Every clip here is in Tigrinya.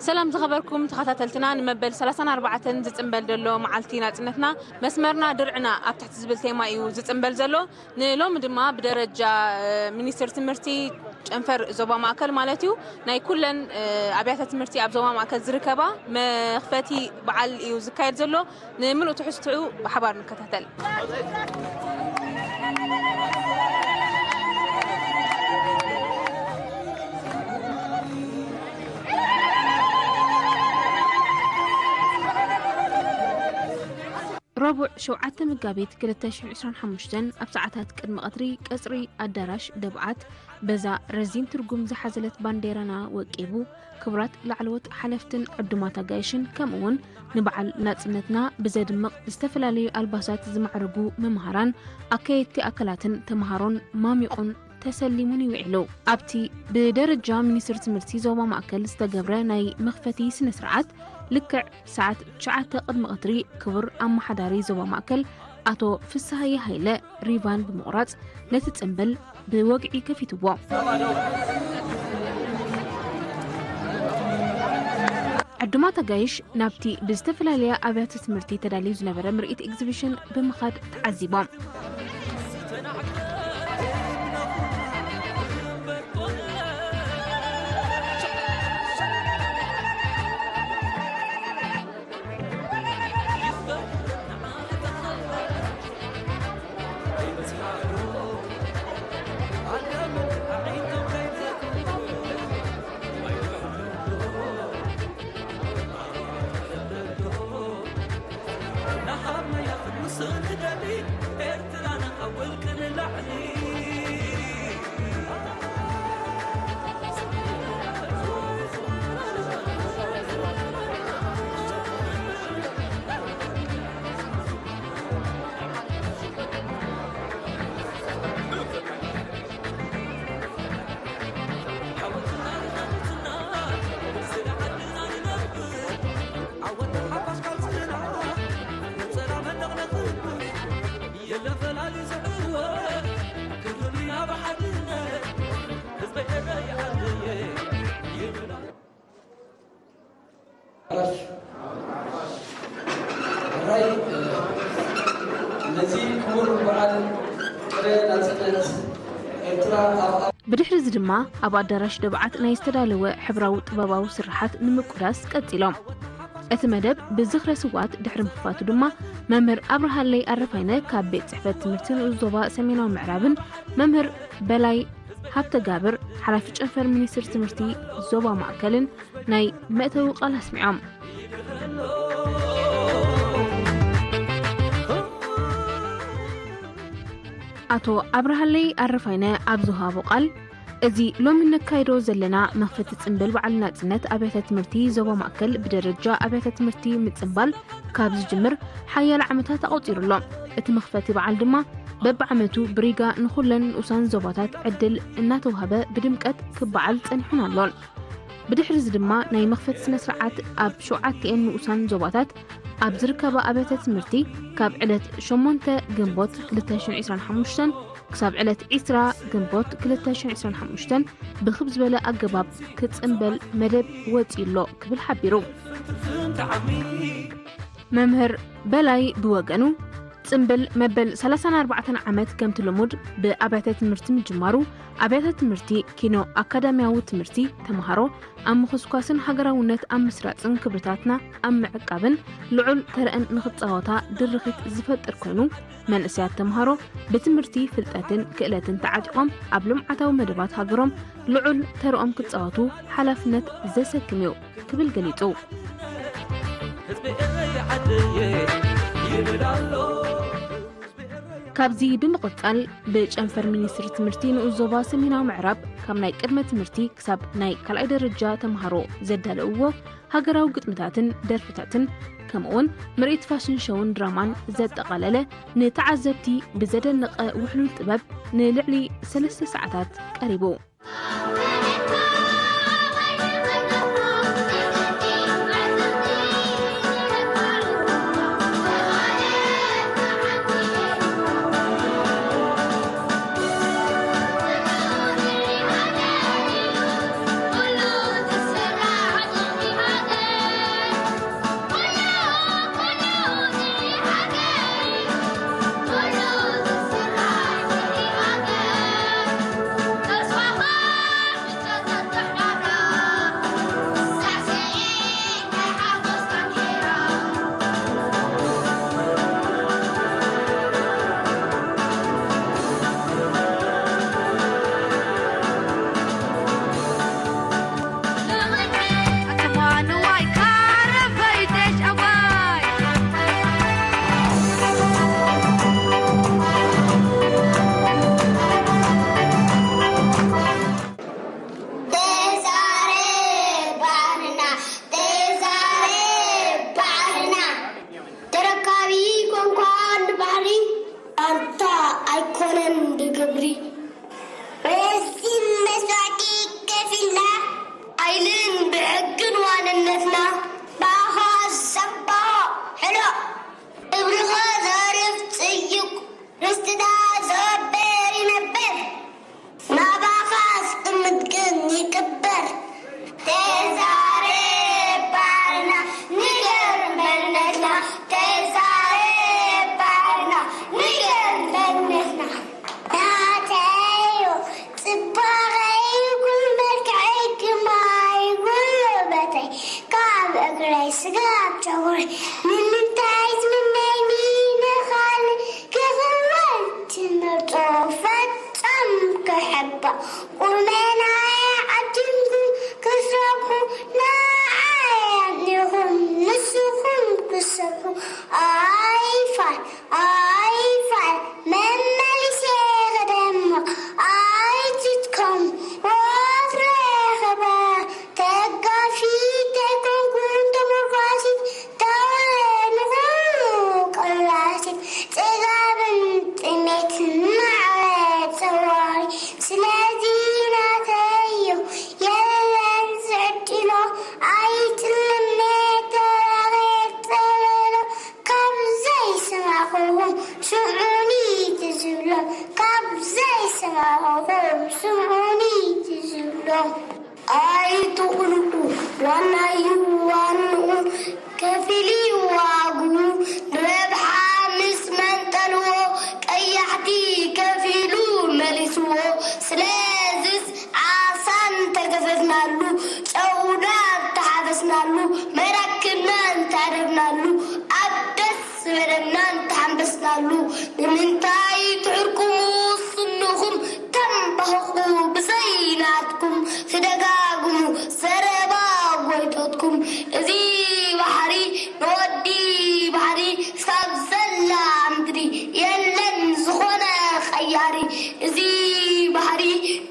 ሰላም ዝኸበርኩም ተኸታተልትና፣ ንመበል ሰላሳን ኣርባዕተን ዝጽንበል ዘሎ መዓልቲ ናጽነትና፣ መስመርና ድርዕና ኣብ ትሕቲ ዝብል ቴማ እዩ ዝጽንበል ዘሎ። ንሎሚ ድማ ብደረጃ፣ እ፣ ሚኒስትር ትምህርቲ ጨንፈር ዞባ ማእከል ማለት እዩ፣ ናይ ኩለን፣ እ፣ ኣብያተ ትምህርቲ ኣብ ዞባ ማእከል ዝርከባ መኽፈቲ በዓል እዩ ዝካየድ ዘሎ። ንምሉእ ትሕዝትኡ ብሓባር ንከታተል። ረቡዕ ሸውዓተ መጋቢት ክልተ ሽሕን ዕስራን ሓሙሽተን ኣብ ሰዓታት ቅድሚ ቀትሪ ቀጽሪ ኣዳራሽ ደብዓት በዛ ረዚን ትርጉም ዝሓዘለት ባንዴራና ወቂቡ፣ ክቡራት ላዕለዎት ሓለፍትን ዕዱማት ኣጋይሽን ከምኡ እውን ንበዓል ናጽነትና ብዘድምቕ ዝተፈላለዩ ኣልባሳት ዝማዕረጉ መምሃራን ኣካየድቲ ኣካላትን ተምሃሮን ማሚቑን ተሰሊሙን ይውዒሉ። ኣብቲ ብደረጃ ሚኒስትሪ ትምህርቲ ዞባ ማእከል ዝተገብረ ናይ መኽፈቲ ስነ ስርዓት ልክዕ ሰዓት ትሽዓተ ቅድሚ ቀትሪ ክቡር ኣመሓዳሪ ዞባ ማእከል ኣቶ ፍስሃየ ሃይለ ሪቫን ብምቑራጽ ነቲ ጽምብል ብወግዒ ከፊትዎ። ዕዱማት ኣጋይሽ ናብቲ ብዝተፈላለያ ኣብያተ ትምህርቲ ተዳልዩ ዝነበረ ምርኢት ኤግዚቢሽን ብምኻድ ተዓዚቦም። ሕራይ፣ ነዚ ክቡር በዓል ጥሪ ናጽነት ኤርትራ ኣብ ብድሕሪ እዚ ድማ ኣብ ኣዳራሽ ደብዓት ናይ ዝተዳለወ ሕብራዊ ጥበባዊ ስርሓት ንምቁዳስ ቀጺሎም። እቲ መደብ ብዝኽረ ስውኣት ድሕሪ ምኽፋቱ ድማ መምህር ኣብርሃለይ ኣረፋይነ ካብ ቤት ጽሕፈት ትምህርቲ ንኡስ ዞባ ሰሜናዊ ምዕራብን መምህር በላይ ሃብተጋብር ሓላፊ ጨንፈር ሚኒስትሪ ትምህርቲ ዞባ ማእከልን ናይ መእተዊ ቃል ኣስሚዖም። ኣቶ ኣብርሃለይ ኣረፋይነ ኣብ ዝሃቦ ቃል፣ እዚ ሎሚ ነካይዶ ዘለና መኽፈቲ ጽምብል በዓል ናጽነት ኣብያተ ትምህርቲ ዞባ ማእከል ብደረጃ ኣብያተ ትምህርቲ ምጽምባል ካብ ዝጅምር ሓያሎ ዓመታት ኣቖጺሩ ኣሎ። እቲ መኽፈቲ በዓል ድማ በብዓመቱ ብሪጋ ንኹለን ንኡሳን ዞባታት ዕድል እናተዋህበ ብድምቀት ክበዓል ጸኒሑን ኣሎን። ብድሕሪ እዚ ድማ ናይ መኽፈቲ ስነ ስርዓት ኣብ ሸውዓቲኤን ንኡሳን ዞባታት ኣብ ዝርከባ ኣብያተ ትምህርቲ ካብ ዕለት ሸሞንተ ግንቦት ክልተ ሽሕን ዕስራን ሓሙሽተን ክሳብ ዕለት ዕስራ ግንቦት ክልተ ሽሕን ዕስራን ሓሙሽተን ብኽብ ዝበለ ኣገባብ ክጽምበል መደብ ወጺኡ ኣሎ ክብል ሓቢሩ። መምህር በላይ ብወገኑ፣ ጽምብል መበል ሰላሳን ኣርባዕተን ዓመት ከምቲ ልሙድ ብኣብያተ ትምህርቲ ምጅማሩ፣ ኣብያተ ትምህርቲ ኪኖ ኣካዳሚያዊ ትምህርቲ ተምሃሮ ኣብ ምኹስኳስን ሃገራውነት ኣብ ምስራጽን ክብርታትና ኣብ ምዕቃብን ልዑል ተረአን ንኽጻወታ ድርኺት ዝፈጥር ኮይኑ፣ መንእሰያት ተምሃሮ ብትምህርቲ ፍልጠትን ክእለትን ተዓጢቖም ኣብ ልምዓታዊ መደባት ሃገሮም ልዑል ተረኦም ክጻወቱ ሓላፍነት ዘሰክም እዩ ክብል ገሊጹ። ካብዚ ብምቕጻል ብጨንፈር ሚኒስትሪ ትምህርቲ ንኡስ ዞባ ሰሜናዊ ምዕራብ ካብ ናይ ቅድመ ትምህርቲ ክሳብ ናይ ካልኣይ ደረጃ ተምሃሮ ዘዳለውዎ ሃገራዊ ግጥምታትን ደርፍታትን ከምኡውን ምርኢት ፋሽን ሾውን ድራማን ዘጠቓለለ ንተዓዘብቲ ብዘደነቐ ውሕሉል ጥበብ ንልዕሊ ሰለስተ ሰዓታት ቀሪቡ። ተዛረብ ባዕልና፣ ተዛረብ ባዕልና። ተረካቢ ኮንኳ ንባህሪ፣ ኣንታ ኣይኮነን ብግብሪ። ረዚን መስዋእቲ ከፊልና፣ ኣይልን ብሕግን ዋንነትና፣ ብኣኻ ዘባሆ ሕሎ፣ እብርኸ ዘርፍ ጽዩቅ፣ ርስትታ ዘበር ይነበር። ናባኻስ እምግን ይቅበር። ተዛረብ ባዕልና ንገር መንነትና። ተዛረብ ባዕልና ንገር መንነትና። ናተይ'ዩ ጽባቐይ ኩሉ መልክዐይ ግርማይ ጉልበተይ ካብ እግረይ ስጋብ ጨጉረይ ንምንታይ ዝምነይኒ ንኻልእ ክኽወል ትምህርቱ ፈጸም ክሕባእ ቁመናይ ዓዲምኩም ክትረብሑ ንዓይ ኣጥኒኹም ንስኹም ክትሰብሑ ኣይፋል ኣይፋል መመሊሴ ክደምቕ ኣይትድከሙ ወትሩ የኸባ ተጋፊት ኣይኮንኩን ተመርኳሲት ተወረ ንኹሉ ቀላሲት ጽጋብን ጥሜትን ማዕረ ጸዋሪ ስለዚ ናተይዮ የለን ዝዕድሎ ኣይጥልም ተራኺ ጸለሎ ካብ ዘይሰማዕኹኹም ስምዑኒ ትዝብሎም ካብ ዘይሰማዕኹኹም ስምዑኒ ትዝብሎም ኣይትቕንኡ ዋናዩ ዋንኡ ከፊሉ ዋግኡ ንረብሓ ምስ መንጠልዎ ቀያሕቲ ከፊሉ መሊስዎ ስለዝስ ዓሳ እንተገፈፍናሉ ጨውና እንተሓፈስናሉ መራክብና እንተኣደብናሉ ኣብ ደስ ዝበለና እንተሓንበስናሉ ንምንታይ ትሕርኩሙ ስንኹም ተንባህቑ ብዘይ ናትኩም ትደጋግሙ ዘረባ ጎይቶትኩም እዚ ባሕሪ ንወዲ ባሕሪ ክሳብ ዘላ ምድሪ የለን ዝኾነ ቀያሪ እዚ ባሕሪ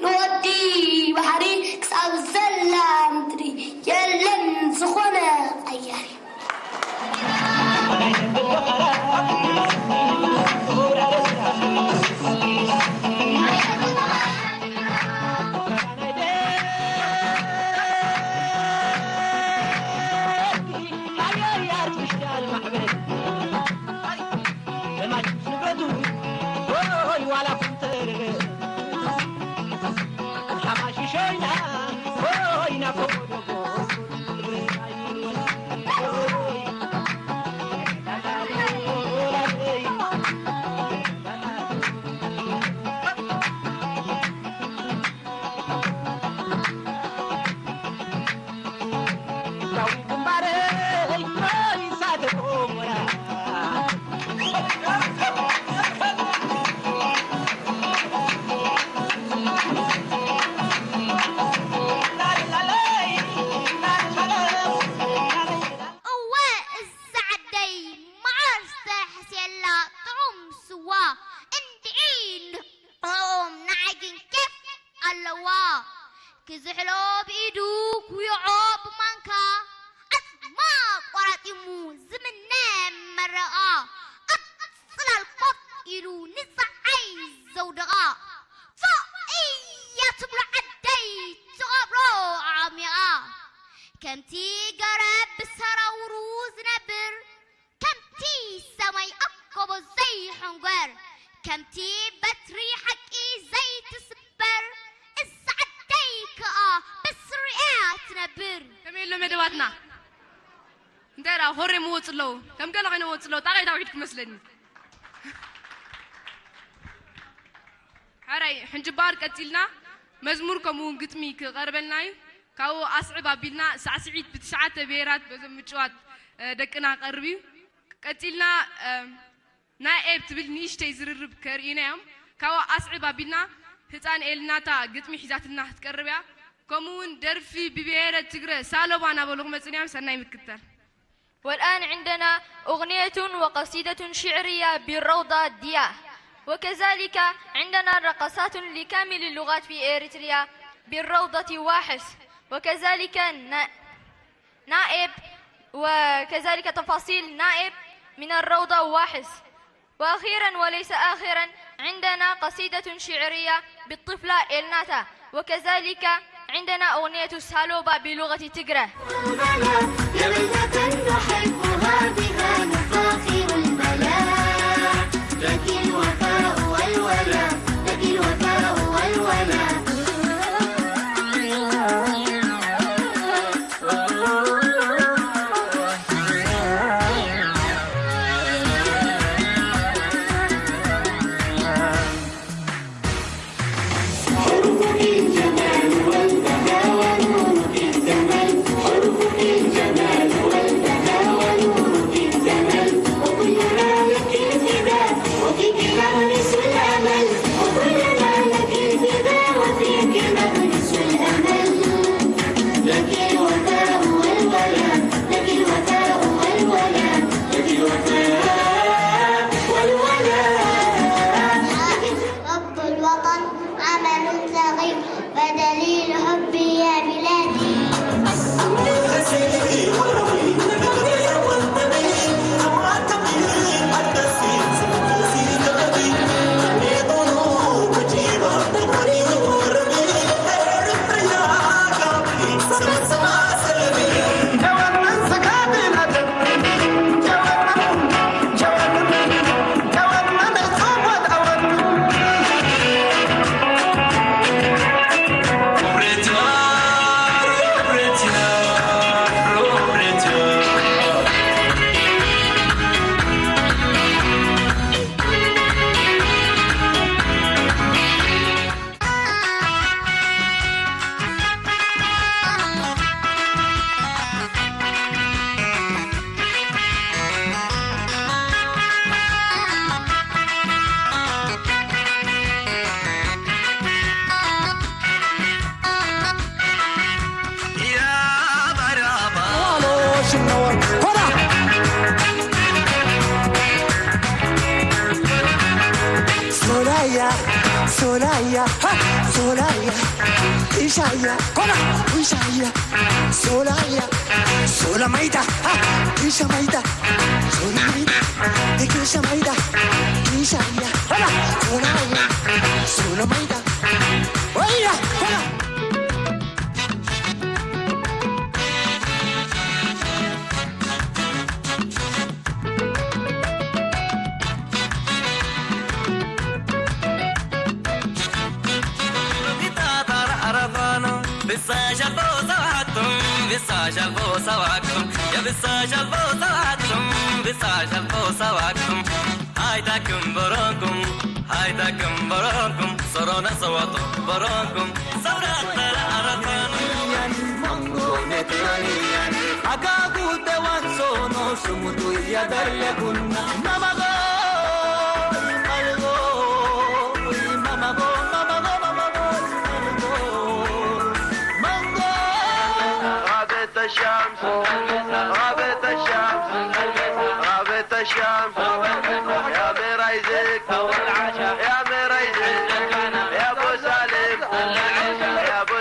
ንወዲ ባሕሪ ክሳብ ዘላ ምድሪ የለን ዝኾነ ቀያሪ። ክዝሕሎ ብኢዱ ክውይዖ ብማንካ፣ ኣጽማ ቆራጢሙ ዝምነ መረቓ፣ ኣብ ጽላል ኮፍ ኢሉ ንጸሓይ ዘውደቓ፣ ፎእ እያ ትብሎ ዓደይ ትቐብሮ ዓሚቓ። ከምቲ ገረብ ብሰራውሩ ዝነብር፣ ከምቲ ሰማይ ኣኮቦ ዘይሕንጎር፣ ከምቲ በትሪ ሓቂ ዘይትስበር፣ እዛ ዓደይ ከኣ ብስሪ'ያ ትነብር። ከመይ ኣሎ መደባትና? እንታይ ደኣ፣ ሆሬ ምወጹ ኣለዉ። ከም ገለ ኮይነ ወጹ ኣለዉ። ጣቓይ ታውሒድ ክመስለኒ። ሕራይ፣ ሕንጅባር ቀጺልና መዝሙር ከምኡ እውን ግጥሚ ክቐርበልና እዩ። ካብኡ ኣስዕብ ኣቢልና ሳዕስዒት ብትሽዓተ ብሄራት በዞም ምጭዋት፣ እ፣ ደቅና ክቐርብ እዩ። ቀጺልና፣ እ፣ ናይ ኤብ ትብል ንእሽተይ ዝርርብ ከርእዩና እዮም። ካብኡ ኣስዕብ ኣቢልና ህጻን ኤልናታ ግጥሚ ሒዛትልና ክትቀርብ እያ። ከምኡ እውን ደርፊ ብብሄረ ትግረ ሳሎባ እናበሉ ክመጹና እዮም። ሰናይ ምክትታል። والآن عندنا أغنية وقصيدة شعرية بالروضة ديا، وكذلك عندنا رقصات لكامل اللغات في إريتريا بالروضة واحس، وكذلك ن-، نائب، وكذلك تفاصيل نائب من الروضة واحس. وأخيرا وليس آخرا، عندنا قصيدة شعرية بالطفلة إلناتا، وكذلك عندنا أغنية سالوبا بلغة تجرة. البلد، كلمة نحبها بها نفاخر البلد. لك الوفاء والولاء، لك الوفاء والولاء. رب الوطن عمل ثقيل، فدليل حبي يا بلادي. Solaya, Solaya, ha, Solaya, Ishaya, Kona, Ishaya, Solaya, Solamaita, ha, Ishamaita, Solamaita, Ishamaita, Ishaya, Kona, Solaya, Solamaita, Oya, Kona. Haytakum boronkum, haytakum boronkum, sorona sawato boronkum, saurata aratan. Agagu dewan sono sumutu ya darle gunna. Mamago, algo, mamago, mamago, mamago, algo. Mango. غابت الشمس، غابت الشمس، غابت الشمس. يا ميرايزك، يا ميرايزك، يا ابو سالم، يا ابو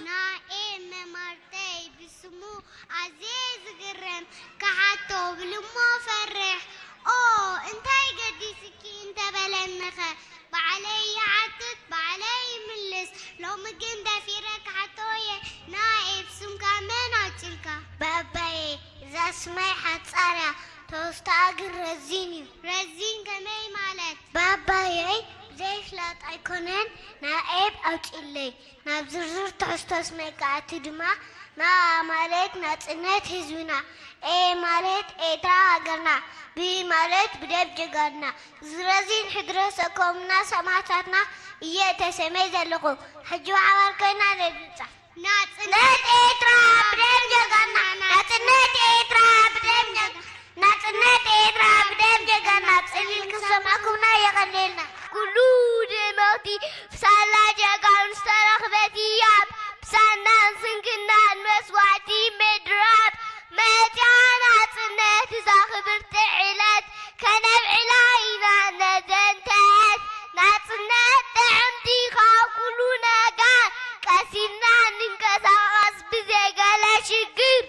ናኤ መማርተይ ብስሙ ኣዝየ ዝግረም፣ ክሓቶ ብልሞ ፈርሕ። ኦ፣ እንታይ ገዲስኪ እንተበለኒኸ፣ ባዕለይ ይሓትት ባዕለይ ይምልስ። ሎሚ ግን ደፊረ ክሓቶ እየ፣ ናኤ ብስምካ መን ኣውጺእካ? ባባየ፣ እዛ ስመይ ሓጻር እያ፣ ተወስታኣ ግን ረዚን እዩ። ረዚን ከመይ ማለት? ባባየይ፣ ዘይፍለጥ ኣይኮነን፣ ናኤብ ኣውጺእለይ። ናብ ዝርዝር ትሕዝቶ ስመይ ክኣቱ ድማ፣ ና ማለት ናጽነት ህዝብና፣ ኤ ማለት ኤርትራ ሃገርና፣ ብ ማለት ብደም ጀጋኑና፣ ዝረዚን ሕድረት ዘቆሙና ሰማእታትና እየ ተሰምየ ዘለኹ። ሕጂ ብሓባር ኮይና ነድምጻ። ናጽነት ኤርትራ ብደም ጀጋኑና፣ ናጽነት ኤርትራ ብደም ጀጋኑና፣ ናጽነት ኤርትራ ብደም ጀጋኑና፣ ጽሊል ክንሰምዓኩምና የቐንየልና። ኩሉ ድመቲ ብሳላ ጀጋኑ ዝተረኽበት እያ። ብሳናን ስንክናን መስዋዕቲ ምድራብ መጽያ ናጽነት እዛ ክብርቲ ዕለት ከነብዕላ ኢና ነዘንተት። ናጽነት ጥዕምቲ ካብ ኩሉ ነገር ቀሲንና ንንቀሳቐስ ብዘይ ገለ ሽግር።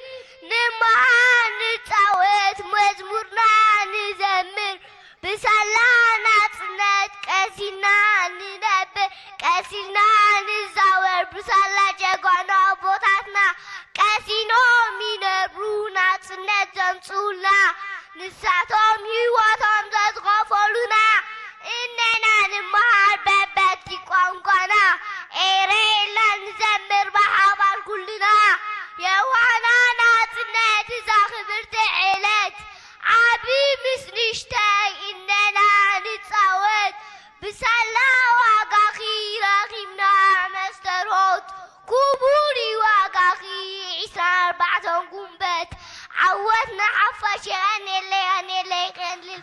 ንመሃር ንጻወት መዝሙርና ንዘምር ብሳላ ናጽነት ቀሲንና ንነብር ቀሲንና ንዛወር ብሳላ ጀጋኑ ኣቦታትና ቀሲኖም ይነብሩ ናጽነት ዘምጽኡልና ንሳቶም ህይወቶም ዘዝኸፈሉና እነና ንመሃር በበቲ ቋንቋና ኤረ ኢልና ንዘምር ብሓባር ኩልና የውሃና ናጽነት እዛ ክብርቲ ዕለት ዓቢ ምስ ንሽተይ እነና ንጻወት ብሳላ ዋጋኺ ረኺብና መስተርሆት ክቡር እዩ ዋጋኺ ዒስራን ኣርባዕተን ጉንበት ዓወት ንሓፋሽ የቐንየለይ የቐንየለይ ይቐልል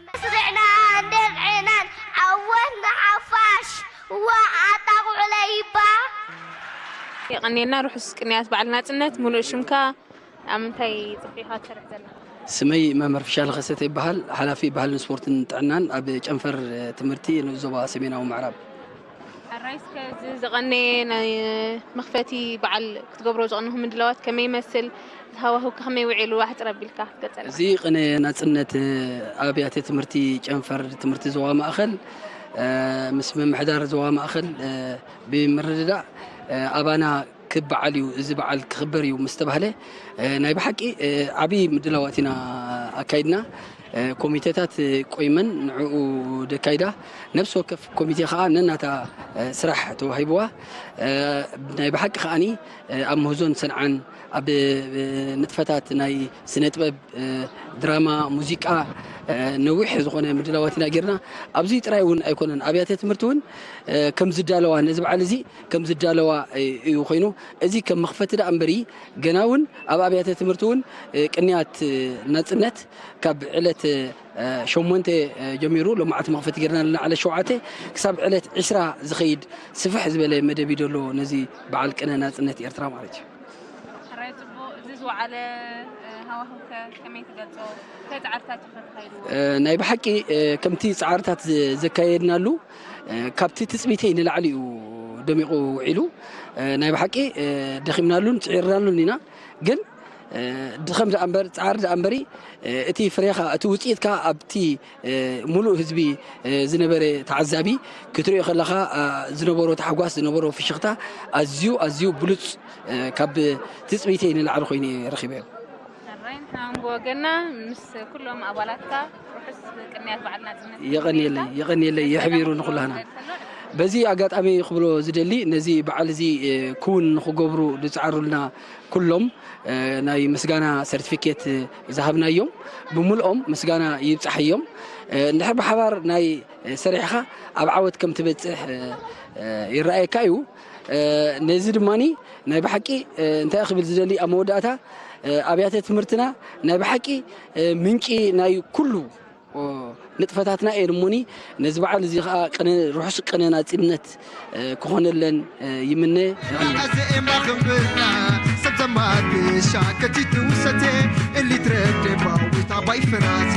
መስርዕና እንደርዕናን ዓወት ንሓፋሽ እዋ ኣጣቑዕለይ ይባ የቐንየልና ርሑስ ቅንያት በዓል ናጽነት። ሙሉእ ሽምካ ኣብ ምንታይ ጽፊኻ ትሰርሕ ዘለኻ? ስመይ መምህር ፍሻለ ከሰተ ይበሃል። ሓላፊ ባህልን ስፖርትን ጥዕናን ኣብ ጨንፈር ትምህርቲ ንኡስ ዞባ ሰሜናዊ ምዕራብ። ሕራይ እስከ እዚ ዝቐነየ ናይ መኽፈቲ በዓል ክትገብሮ ዝቐነኹም ምድላዋት ከመይ ይመስል? ሃዋህው ከመይ ውዒሉ ኣሕጽር ኣቢልካ ክትገልጸልና? እዚ ቅነ ናጽነት ኣብያተ ትምህርቲ ጨንፈር ትምህርቲ ዞባ ማእኸል ምስ ምምሕዳር ዞባ ማእኸል ብምርድዳእ ኣባና ክበዓል እዩ፣ እዚ በዓል ክኽበር እዩ ምስ ተባህለ ናይ ብሓቂ ዓብዪ ምድላዋት ኢና ኣካይድና። ኮሚቴታት ቆይመን ንዕኡ ደካይዳ፣ ነፍሲ ወከፍ ኮሚቴ ከዓ ነናታ ስራሕ ተዋሂብዋ። ናይ ብሓቂ ከዓኒ ኣብ ምህዞን ሰንዓን ኣብ ንጥፈታት ናይ ስነ ጥበብ፣ ድራማ፣ ሙዚቃ ነዊሕ ዝኾነ ምድላዋት ኢና ጌርና። ኣብዚ ጥራይ እውን ኣይኮነን፣ ኣብያተ ትምህርቲ እውን ከም ዝዳለዋ፣ ነዚ በዓል እዚ ከም ዝዳለዋ እዩ ኮይኑ። እዚ ከም መኽፈቲ ደኣ እምበሪ፣ ገና እውን ኣብ ኣብያተ ትምህርቲ እውን ቅንያት ናጽነት ካብ ዕለት ሸሞንተ ጀሚሩ፣ ሎማዓቲ መኽፈቲ ጌርና ኣለና፣ ዕለት ሸውዓተ ክሳብ ዕለት ዕስራ ዝኸይድ ስፍሕ ዝበለ መደብ እዩ ዘሎ ነዚ በዓል ቅነ ናጽነት ኤርትራ ማለት እዩ። ሕራይ ጽቡቕ። እዚ ዝወዓለ ሃዋህው ከ ከመይ ትገልጾ? እንታይ ጻዕርታት እዩ ተኻይድዎ? ናይ ብሓቂ ከምቲ ጻዕርታት ዘካየድናሉ፣ ካብቲ ትጽቢተይ ንላዕሊ እዩ ደሚቑ ውዒሉ። ናይ ብሓቂ ደኺምናሉን ጽዒርናሉን ኢና። ግን ድኸም ደኣ እምበር፣ ጻዕሪ ደኣ እምበሪ፣ እቲ ፍሬኻ፣ እቲ ውጽኢትካ ኣብቲ ሙሉእ ህዝቢ ዝነበረ ተዓዛቢ ክትሪኦ ከለኻ፣ ዝነበሮ ታሕጓስ፣ ዝነበሮ ፍሽኽታ ኣዝዩ፣ ኣዝዩ ብሉጽ፣ ካብ ትጽቢተይ ንላዕሊ ኮይኑ እየ ረኺበዮ። ሕራይ፣ ንሕና እውን ብወገንና ምስ ኩሎም ኣባላትካ ርሑስ ቅንያት በዓል ናጽነት የቐንየለይ፣ ይብለካ። የቐንየለይ፣ የሕቢሩ ንኹላህና። በዚ ኣጋጣሚ ክብሎ ዝደሊ፣ ነዚ በዓል እዚ ክውን ንኽገብሩ ዝጸዓሩልና ኩሎም ናይ ምስጋና ሰርቲፊኬት ዝሃብናዮም ብምልኦም ምስጋና ይብጻሐዮም። እንድሕር ብሓባር ናይ ሰሪሕኻ ኣብ ዓወት ከም ትበጽሕ ይረኣየካ እዩ። ነዚ ድማኒ ናይ ብሓቂ እንታይ ክብል ዝደሊ ኣብ መወዳእታ፣ ኣብያተ ትምህርትና ናይ ብሓቂ ምንጪ ናይ ኩሉ ንጥፈታትና እየን እሞኒ፣ ነዚ በዓል እዚ ኸኣ ቅነ፣ ርሑስ ቅነ ናጽነት ክኾነለን ይምነ። የቐንየለይ። ኣዘኤማ ክንብርና ሰብ ዘማግሻ ከቲቱ ሰቴ እሊትረ ደባዊት ኣባይ ፍራቴ።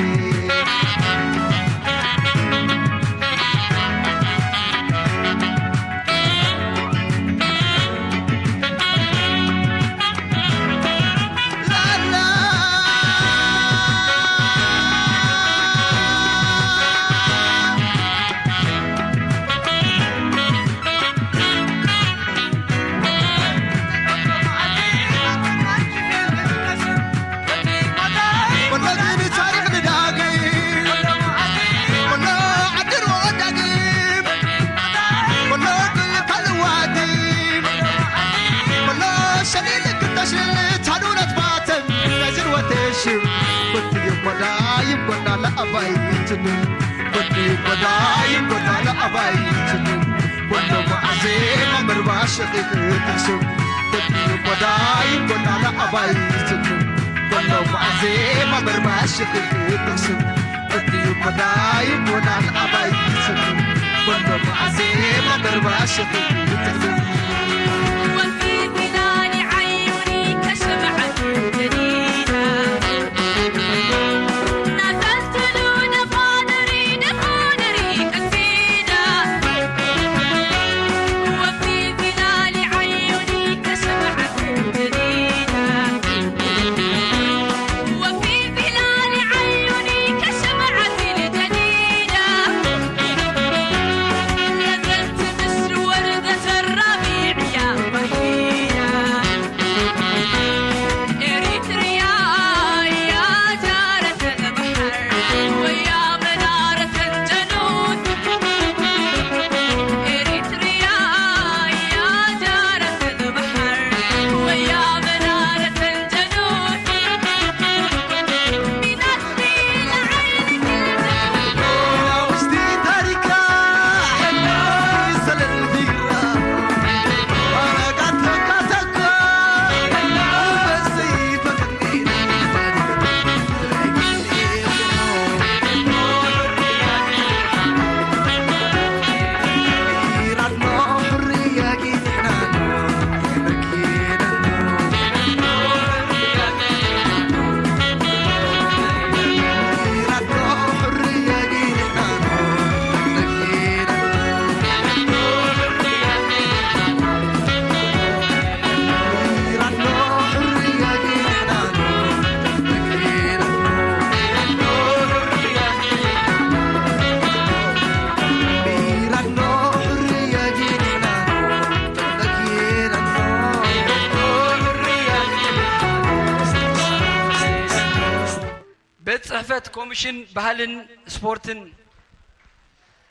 ጽሕፈት ኮሚሽን ባህልን ስፖርትን፣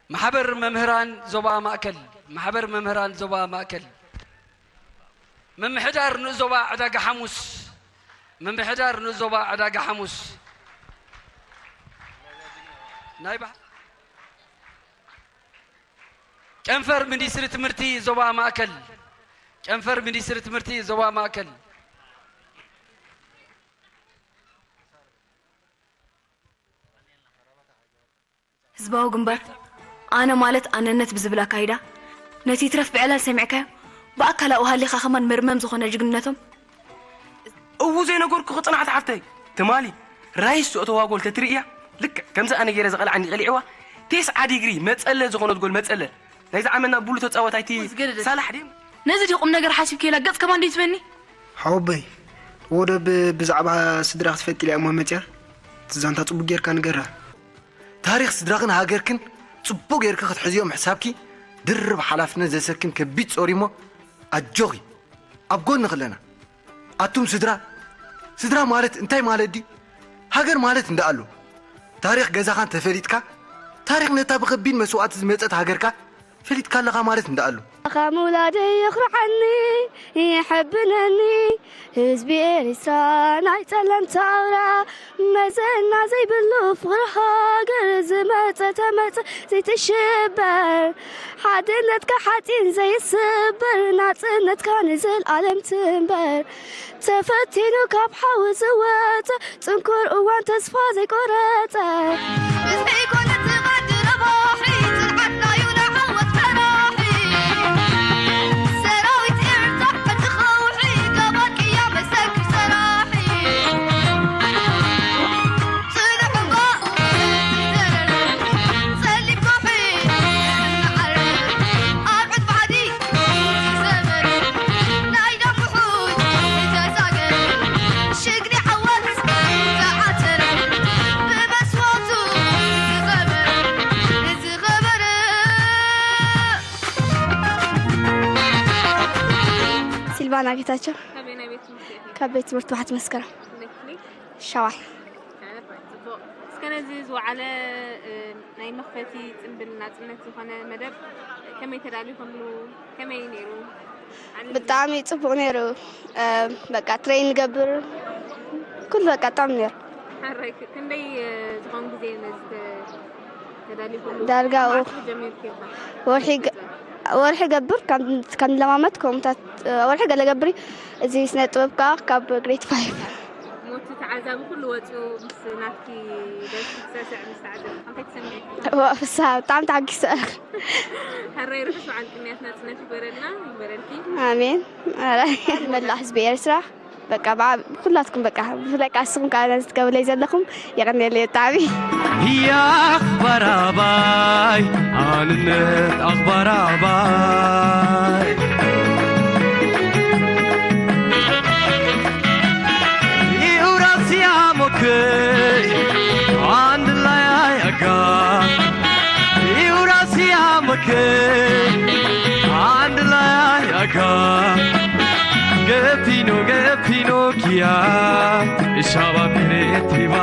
ማሕበር መምህራን ዞባ ማእከል፣ ማሕበር መምህራን ዞባ ማእከል፣ ምምሕዳር ንኡስ ዞባ ዕዳጋ ሓሙስ፣ ምምሕዳር ንኡስ ዞባ ዕዳጋ ሓሙስ፣ ናይ ባህ-፣ ጨንፈር ሚኒስትሪ ትምህርቲ ዞባ ማእከል፣ ጨንፈር ሚኒስትሪ ትምህርቲ ዞባ ማእከል። ህዝባዊ ግንባር፣ ኣነ ማለት ኣነነት ብዝብል ኣካይዳ፣ ነቲ ይትረፍ ብዕላል ሰሚዕካዮ፣ ብኣካል ኣብኡ ሃሊኻ ከማን መርመም ዝኾነ ጅግንነቶም። እዉ ዘይነገርኩኺ ጽንዓት ሓፍተይ፣ ትማሊ ራይስ ዘእተዋ ጎል ተትርእያ፣ ልክዕ ከምዚ ኣነ ገይረ ዝቐልዓኒ ቀሊዕዋ፣ ተስዓ ዲግሪ መጸለ ዝኾነት ጎል መጸለ። ናይዚ ዓመትና ብሉጽ ተጻዋታይ እቲ ወይስ ገደደ? ሳላሕ ድዩ? ነዚ ድዩ ቁም ነገር ሓሲብክላ ገጽ ከማን ድዩ ትበኒ? ሓወቦይ፣ ወደብ ብዛዕባ ስድራ ክትፈልጥ ኢላ እሞ መጽያ፣ እቲ ዛንታ ጽቡቅ ጌርካ ንገራ። ታሪኽ ስድራኽን ሃገርክን ጽቡቕ ጌርኪ ክትሕዝዮ ምሕሳብኪ ድርብ ሓላፍነት ዘሰክም ከቢድ ጾር እዩ'ሞ፣ ኣጆኺ፣ ኣብ ጎንኺ ኣለና። ኣቱም ስድራ፣ ስድራ ማለት እንታይ ማለት ድዩ? ሃገር ማለት እንዳ ኣሎ። ታሪኽ ገዛኻ እንተፈሊጥካ፣ ታሪኽ ነታ ብኸቢድ መስዋእቲ ዝመጸት ሃገርካ ፈሊጥካ ኣለኻ ማለት እንዳ ኣሎ። ኣኻ ምውላደይ የኹርዓኒ፣ የሐብነኒ፣ ህዝቢ ኤሪትራ ናይ ጸለምቲ ኣውራ፣ መዘና ዘይብሉ ፍቕሪ ሃገር፣ ዝመጸ ተመጸ ዘይትሽበር፣ ሓድነትካ ሓጺን ዘይስበር፣ ናጽነትካ ንዘልኣለም ትንበር። ተፈቲኑ ካብ ሓዊ ዝወጸ፣ ጽንኩር እዋን ተስፋ ዘይቆረጸ። ብዝሒ ኮነት ትቐድረ ባሕሪ፣ ጽንዓትና እዩ ንዓወት መራሒ። ሰራዊት ኤርትራ፣ ሓንቲ ከውሒ፣ ገባር ቅያ መሰክር ሰራሒ። ጽኑዕ እምባ፣ ጸሊም ከውሒ፣ ንዓርብ፣ ኣርዑት ባሕሪ፣ ዝሰበር፣ ናይ ዳምቡሑት ተሳገር፣ ሽግሪ ዓወት ተዓተረ፣ ብመስዋእቱ ዝኸበረ፣ ዝኸበረ። ሲልቫና ጌታቸው። ካበይ ናይ ቤት ትምህርቲ ኢኺ? ካብ ቤት ትምህርቲ ዋሕቲ መስከረም። ክንደይ ክፍሊ? ሻውዓይ። ጽቡቕ። እስከ ነዚ ዝወዓለ፣ እ፣ ናይ መኽፈቲ ጽምብል ናጽነት ዝኾነ መደብ ከመይ ተዳሊኹምሉ? ከመይ ነይሩ? ብጣዕሚ ጽቡቕ ነይሩ። እ፣ በቃ ትሬን ንገብር፣ ኩሉ በቃ ብጣዕሚ ነይሩ። ሕራይ፣ ክ-፣ ክንደይ፣ እ፣ ዝኾን ግዜ ነዚ ተ-፣ ተዳሊኹምሉ? ዳርጋ መዓስ ጀሚርኪ ኢኻ? ወርሒ ገ-፣ ወርሒ ገብር፣ ከም፣ ከም ለማመድ ከምኡታት፣ እ፣ ወርሒ ገለ ገብር እዩ። እዚ ስነ ጥበብ ከኣ ካብ ግሬድ ፋይቭ። ሞቱ ተዓዛቢ ኩሉ ወጺኡ ምስ ናትኪ ደርፊ ክሰስዕ ምስ ተዓዘብኩ፣ እንታይ ተሰሚዕኪ? ዋ፣ ፍስሃ፣ ብጣዕሚ ተሓጊሰ። ሕራይ ርሑስ በዓል ቅንያት ናጽነት ይግበረልና፣ ይግበረልኪ። ኣሜን። ሕራይ መላእ ህዝቢ ኤርትራ፣ በቃ፣ ብዓ-፣ ኩላትኩም፣ በቃ፣ ብፍላይ ከኣ ንስኹም ከኣ ነዚ ትገብሩለይ ዘለኹም የቐንየለይ ብጣዕሚ። ያኽ ባራባይ፣ ኣንነት ኣኽባራባይ። ዩራስያም ኦኬ፣ አንድ ላይ አጋ። ዩራስያም ኦኬ፣ አንድ ላይ አጋ። ገፊኖ ገፊኖ ኪያ፣ ሻባ ሜሬቲባ።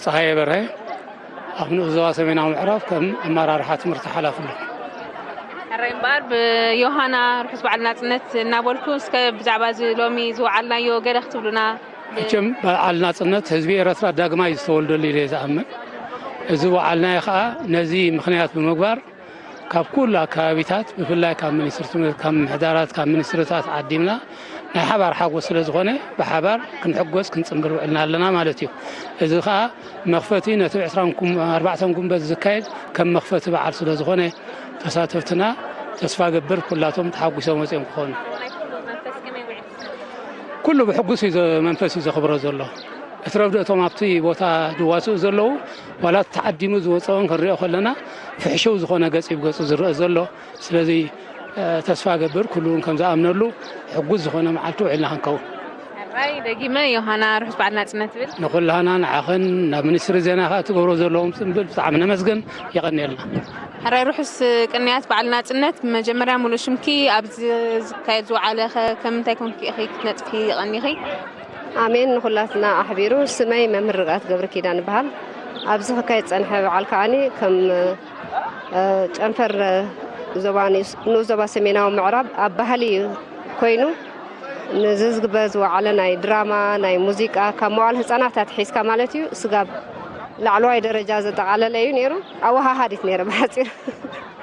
ፀሃየ በርሀ ኣብ ንኡስ ዞባ ሰሜናዊ ምዕራብ ከም ኣመራርሓ ትምህርቲ ሓላፊ ኣለኹ። ሕራይ እምበኣር ብዮሃና ርሑስ በዓል ናፅነት እናበልኩ እስከ ብዛዕባ እዚ ሎሚ ዝወዓልናዮ ገለ ክትብሉና። መቸም በዓል ናፅነት ህዝቢ ኤረትራ ዳግማይ ዝተወልደሉ ኢለ ዝኣምን። እዚ ወዓልናዮ ከዓ ነዚ ምኽንያት ብምግባር ካብ ኩሉ ኣከባቢታት ብፍላይ ካብ ሚኒስትሪ ትምህርቲ ካብ ምሕዳራት ካብ ሚኒስትርታት ዓዲምና ናይ ሓባር ሓጎስ ስለ ዝኾነ ብሓባር ክንሕጎስ ክንፅንብር ውዕልና ኣለና ማለት እዩ። እዚ ከዓ መኽፈቲ ነቲ ዕስራን ኣርባዕተን ጉንበት ዝካየድ ከም መኽፈቲ በዓል ስለ ዝኾነ ተሳተፍትና ተስፋ ገብር ኩላቶም ተሓጒሶም ወፂኦም ክኾኑ። ኩሉ ብሕጉስ እዩ መንፈስ እዩ ዘኽብሮ ዘሎ። እቲ ረብደቶም ኣብቲ ቦታ ዝዋስኡ ዘለዉ ዋላ ተዓዲሙ ዝወፀውን ክንሪኦ ከለና ፍሕሽው ዝኾነ ገፂ ብገፁ ዝረአ ዘሎ። ስለዚ ተስፋ ገብር ኩሉ እውን ከም ዝኣምነሉ ሕጉስ ዝኾነ መዓልቲ ውዒልና ክንከውን። ሕራይ ደጊመ ዮሃና ርሑስ በዓል ናፅነት ትብል። ንኹላህና ንዓኽን ናብ ሚኒስትሪ ዜና ከዓ ትገብሮ ዘለዎም ፅንብል ብጣዕሚ ነመስግን። የቐንየልና። ሕራይ ርሑስ ቅንያት በዓል ናፅነት። ብመጀመርያ ሙሉእ ሽምኪ ኣብዚ ዝካየድ ዝወዓለ ከ- ከምንታይ ኮንኪ ኢኺ ክትነጥፊ ቀኒኺ? ኣሜን ንኹላትና ኣሕቢሩ። ስመይ መምህር ርግኣት ገብረ ኪዳን ይበሃል። ኣብዚ ክካየድ ዝጸንሐ በዓል ከዓኒ ከም ጨንፈር ዞባ ንኡስ ዞባ ሰሜናዊ ምዕራብ ኣብ ባህሊ ኮይኑ ንዝዝግበር ዝወዓለ ናይ ድራማ ናይ ሙዚቃ ካብ መዋል ህፃናት ኣትሒዝካ ማለት እዩ ስጋብ ላዕለዋይ ደረጃ ዘጠቓለለ እዩ ነይሩ። ኣወሃሃዲት ነይረ ብሓፂር።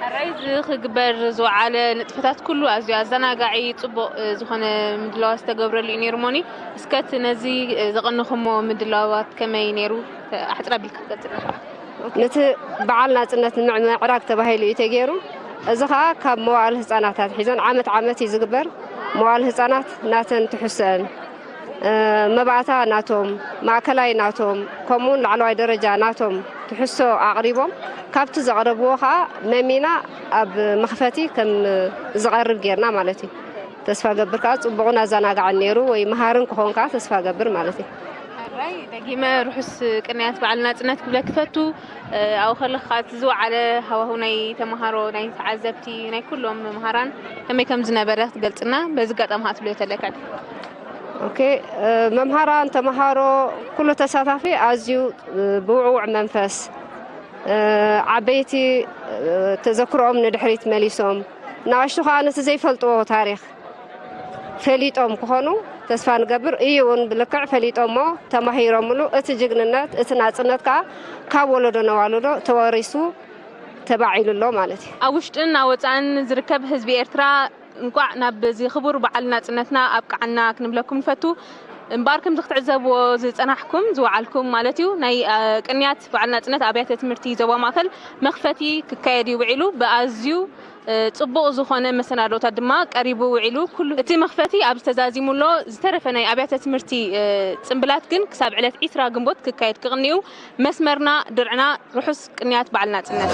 ሕራይ እዚ ክግበር ዝወዓለ ንጥፈታት ኩሉ ኣዝዩ ኣዘናጋዒ ፅቡቕ ዝኾነ ምድላዋት ዝተገብረሉ እዩ ነይሩ ሞኒ። እስከ እቲ ነዚ ዘቐንኹሞ ምድላዋት ከመይ ነይሩ? ኣሕፅር ኣቢልካ ክትገልፅልና። ነቲ በዓል ናፅነት ንምዕራግ ተባሂሉ እዩ ተገይሩ። እዚ ከዓ ካብ መዋእል ህፃናት ኣትሒዞን ዓመት ዓመት እዩ ዝግበር። መዋእል ህፃናት ናተን ትሕሰን መባእታ ናቶም፣ ማእከላይ ናቶም፣ ከምኡውን ላዕለዋይ ደረጃ ናቶም ትሕዝቶ ኣቕሪቦም፣ ካብቲ ዘቕረብዎ ኸኣ መሚና ኣብ መኽፈቲ ከም ዝቐርብ ጌርና ማለት እዩ። ተስፋ ገብር ከኣ ጽቡቕን ኣዘናጋዕን ነይሩ ወይ መሃርን ክኾን ከኣ ተስፋ ገብር ማለት እዩ። ሕራይ ደጊመ ርሑስ ቅንያት በዓል ናጽነት ክብለኪ እፈቱ። ኣብኡ ከለኺ ከኣ እቲ ዝወዓለ ሃዋህው ናይ ተመሃሮ፣ ናይ ተዓዘብቲ፣ ናይ ኩሎም መምሃራን ከመይ ከም ዝነበረ ክትገልጽልና በዚ ኣጋጣሚ ከኣ ትብልዮ ተለካ? ኦኬ፣ መምሃራን፣ ተመሃሮ፣ ኩሉ ተሳታፊ ኣዝዩ ብውዕውዕ መንፈስ፣ ዓበይቲ ተዘክሮኦም ንድሕሪት መሊሶም፣ ንኣሽቱ ከኣ ነቲ ዘይፈልጥዎ ታሪኽ ፈሊጦም ክኾኑ ተስፋ ንገብር። እዩ እውን ብልክዕ ፈሊጦሞ፣ ተማሂሮምሉ። እቲ ጅግንነት፣ እቲ ናጽነት ከኣ ካብ ወለዶ ናብ ወለዶ ተወሪሱ ተባዒሉ ኣሎ ማለት እዩ። ኣብ ውሽጥን ኣብ ወጻእን ዝርከብ ህዝቢ ኤርትራ እንቋዕ ናብዚ ክቡር በዓል ናጽነትና ኣብቅዓና ክንብለኩም ንፈቱ። እምበኣር ከምዚ ክትዕዘብዎ ዝጸናሕኩም ዝወዓልኩም ማለት እዩ ናይ ቅንያት በዓል ናጽነት ኣብያተ ትምህርቲ ዞባ ማእከል መኽፈቲ ክካየድ እዩ ውዒሉ። ብኣዝዩ ጽቡቕ ዝኾነ መሰናዶታት ድማ ቀሪቡ ውዒሉ። ኩሉ እቲ መኽፈቲ ኣብዚ ተዛዚሙ ኣሎ። ዝተረፈ ናይ ኣብያተ ትምህርቲ ጽምብላት ግን ክሳብ ዕለት ዒስራ ግንቦት ክካየድ ክቕንዩ መስመርና ድርዕና ርሑስ ቅንያት በዓል ናጽነት።